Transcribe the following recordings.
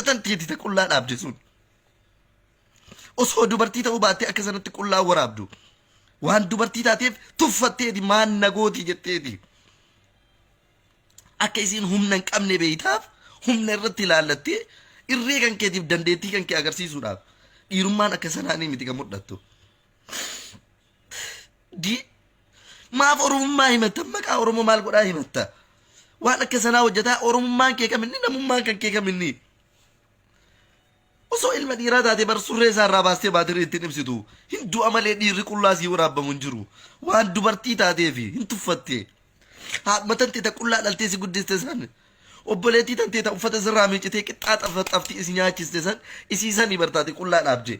Haadha tanteeti ta qullaa dhaabde sun. Osoo dubartii ta'uu baattee akka sanatti qullaa waraabdu. Waan dubartii taateef tuffatteeti maan nagooti jetteeti. Akka isiin humna hin qabne beeytaaf humna irratti ilaallattee irree kan keetiif dandeettii kan kee agarsiisuudhaaf dhiirummaan akka sanaanii miti kan mul'attu. Di maaf Oromummaa himatta? Maqaa Oromoo maal godhaa himatta? Waan akka sanaa hojjetaa Oromummaan kee kaminni namummaan kan kee kaminni? Osoo ilma dhiiraa taate bar surree isaa irraa baastee baatirii ittiin ibsitu. Hin du'a malee dhiirri qullaa sii waraabbamu hin jiru. Waan dubartii taateefi hin tuffatte. Haadhuma tantee ta qullaa dhaltee si guddiste san. Obboleettii tantee ta uffata sirraa miicitee qixxaa xafxaftii si nyaachiste san isii sanii bar taate qullaa dhaabde.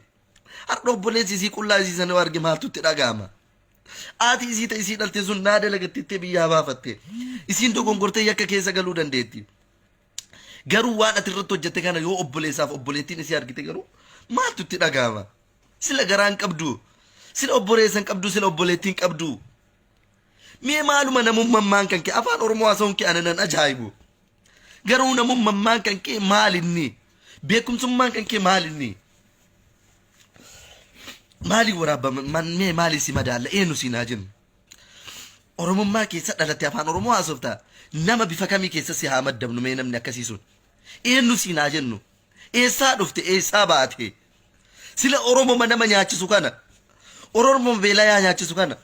Har'a obboleessi isii qullaa isii sana yoo arge maaltu itti dhaga'ama? Haati isii ta isii dhalte sun naa dalagattee biyyaa baafatte. Isiin dogongortee yakka keessa galuu dandeetti. Garuu waan ati irratti hojjette kana yoo obboleessaaf obboleettiin isii argite garuu maaltu itti dhaga'ama? Sila garaa hin qabdu. Sila obboleessa hin qabdu, sila obboleettii hin qabdu. Mee maaluma namummaan kan kee afaan Oromoo haasa'uun kee ana nan ajaa'ibu. Garuu namummaan kan kee maal inni? Beekumsummaan kan kee maal inni? Maalii waraabama? Mee maalii si madaalla? Eenyu siin haa jennu? Oromummaa keessa dhalatte afaan Oromoo haasofta. Nama bifa kamii keessa si haa maddabnu mee namni akkasii sun? Eenyu siin haa jennu? Eessaa dhufte? Eessaa baate? Sila Oromoma nama nyaachisu kana, Oromoma beelayaa nyaachisu kana,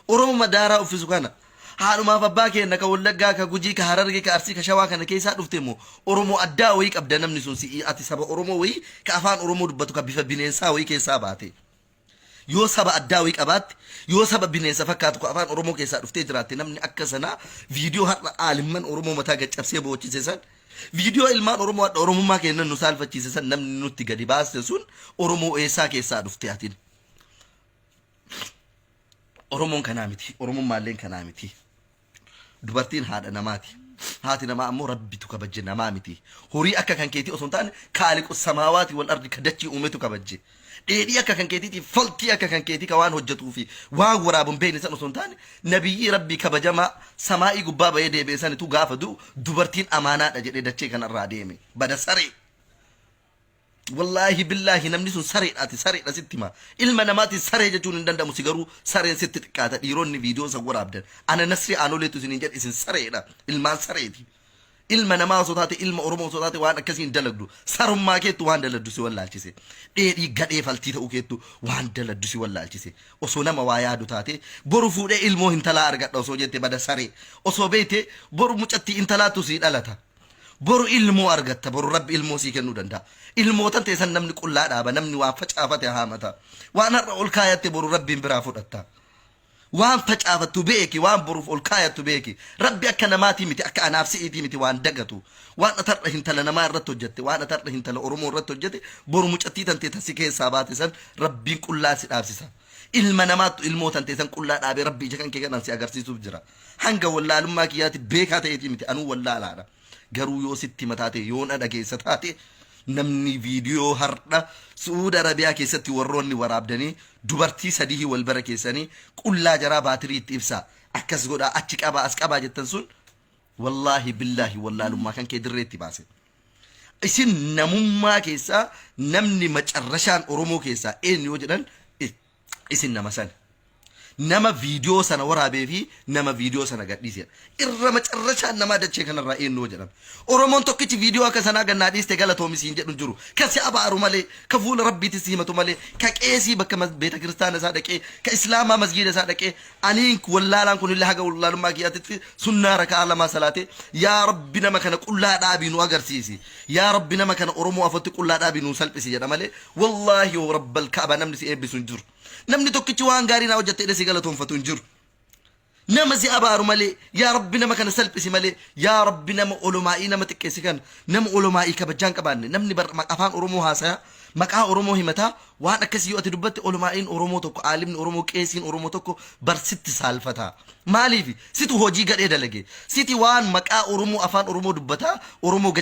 Oromoma daaraa uffisu kana, haadhumaaf abbaa keenna ka Wallaggaa, ka Gujii, ka Harargee, ka Arsii, ka Shawaa kana keessaa dhufte moo Oromoo addaa wayii qabda namni sun si'ii ati saba Oromoo wayii ka afaan Oromoo dubbatu ka bifa bineensaa wayii keessaa baate. Yoo saba addaa wayii qabaatte, yoo saba bineensa fakkaatu ka afaan Oromoo keessaa dhuftee jiraatte namni akka sanaa viidiyoo har'a aalimman Oromoo mataa gad cabsee boochise san, viidiyoo ilmaan Oromoo hadha Oromummaa keenya nu saalfachiise san namni nutti gadi baaste sun Oromoo eessaa keessaa dhufte atin? Oromoon kanaa miti. Oromummaalleen kanaa miti. Dubartiin haadha namaati. Haati namaa ammoo Rabbitu kabajje namaa miti. Horii akka kan keetii osoo hin taane kaaliqu samaawaati wal ardi ka dachii uumetu kabajje. Dheedhii akka kan keetiitii faltii akka kan keetii ka waan hojjetuu fi waan waraabu hin beekne san osoo hin taane nabiyyii Rabbii kabajamaa samaa'ii gubbaa bahee deebi'e sanitu gaafa du'u dubartiin amaanaadha jedhee dachee kanarraa deeme. Bada saree. Wallaahi billaahi namni sun sareedha ati sareedha sitti hima. Ilma namaatiin saree jechuun hin danda'amu si garuu sareen sitti xiqqaata dhiironni viidiyoo san waraabdan. Ana Nasrii Aanoleetu isiniin jedhe isin sareedha ilmaan sareeti. Ilma namaa osoo taate ilma Oromoo osoo taate waan akkasii hin dalagdu. Sarummaa keettu waan daladdu si wallaalchise. Dheedhii gadhee faltii ta'uu keettu waan daladdu si wallaalchise. Osoo nama waa yaadu taate boru fuudhee ilmoo hintalaa argadha osoo jette bada saree. Osoo beekte boru mucattii intalaatu sii dhalata. Boru ilmoo argatta. Boru Rabbi ilmoo sii kennuu danda'a. Ilmootan teessan namni qullaa dhaaba. Namni waan facaafate haamata. Waan har'a ol kaayatte boru Rabbiin biraa fudhatta. Waan facaafattu beeki. Waan boruuf ol kaayattu beeki. Rabbi akka namaatii miti. Akka anaaf si'iitii miti waan dagatu. Waan ati har'a hintala namaa irratti hojjatte, waan ati har'a hintala Oromoo irratti hojjate, boru mucattii tantee ta si keessaa baate san Rabbiin qullaa si dhaabsisa. Ilma namaattu ilmoo tantee san qullaa dhaabee Rabbi ija kan kee kanaan si agarsiisuuf jira. Hanga wallaalummaa kiyyaatti beekaa ta'eetii miti anuu wallaalaadha. Garuu yoo sitti hima taate yoo na dhageessa taate namni viidiyoo har'a Su'uud Arabiyaa keessatti warroonni waraabdanii dubartii sadihii wal bara keessanii qullaa jaraa baatirii itti ibsaa akkas godhaa achi qabaa as qabaa jettan sun wallaahi billaahi wallaalummaa kan kee dirreetti baase. Isin namummaa keessaa namni macarrashaan Oromoo keessaa eenyu yoo jedhan isin nama sana. Nama viidiyoo sana waraabee fi nama viidiyoo sana gadhiisedha. Irra macarrashaan namaa dachee kanarraa eenyu yoo jedhame. Oromoon tokkichi viidiyoo akka sanaa gannaa dhiiste galatoomi siin jedhu hin jiru. Ka si abaaru malee, ka fuula Rabbiitti si himatu malee, ka qeesii bakka beeta kiristaana isaa dhaqee, ka islaamaa masgiida isaa dhaqee, aniin wallaalaan kun illee haga wallaalummaa kiyyaatitti sunnaa raka'aa lamaa salaatee, yaa Rabbi nama kana qullaa dhaabii nu agarsiisi. Yaa Rabbi nama kana Oromoo afotti qullaa dhaabii nu salphisi jedha malee, wallaahi wa rabbal ka'aba namni si eebbisu hin jiru. Namni tokkichi waan gaarii naa hojjatte jedhee si galatoonfatu hin jiru. Nama si abaaru malee, yaa Rabbi nama kana salphisi malee, yaa Rabbi nama olomaa'ii nama xiqqeessi kana, nama olomaa'ii kabajaa hin qabaanne, namni bar afaan Oromoo haasaya, maqaa Oromoo himataa, waan akkasii yoo ati dubbatte olomaa'iin Oromoo tokko, aalimni Oromoo, qeesiin Oromoo tokko bar sitti saalfata. Maaliif? Situ hojii gadhee dalage. Siti waan maqaa Oromoo afaan Oromoo dubbataa, Oromoo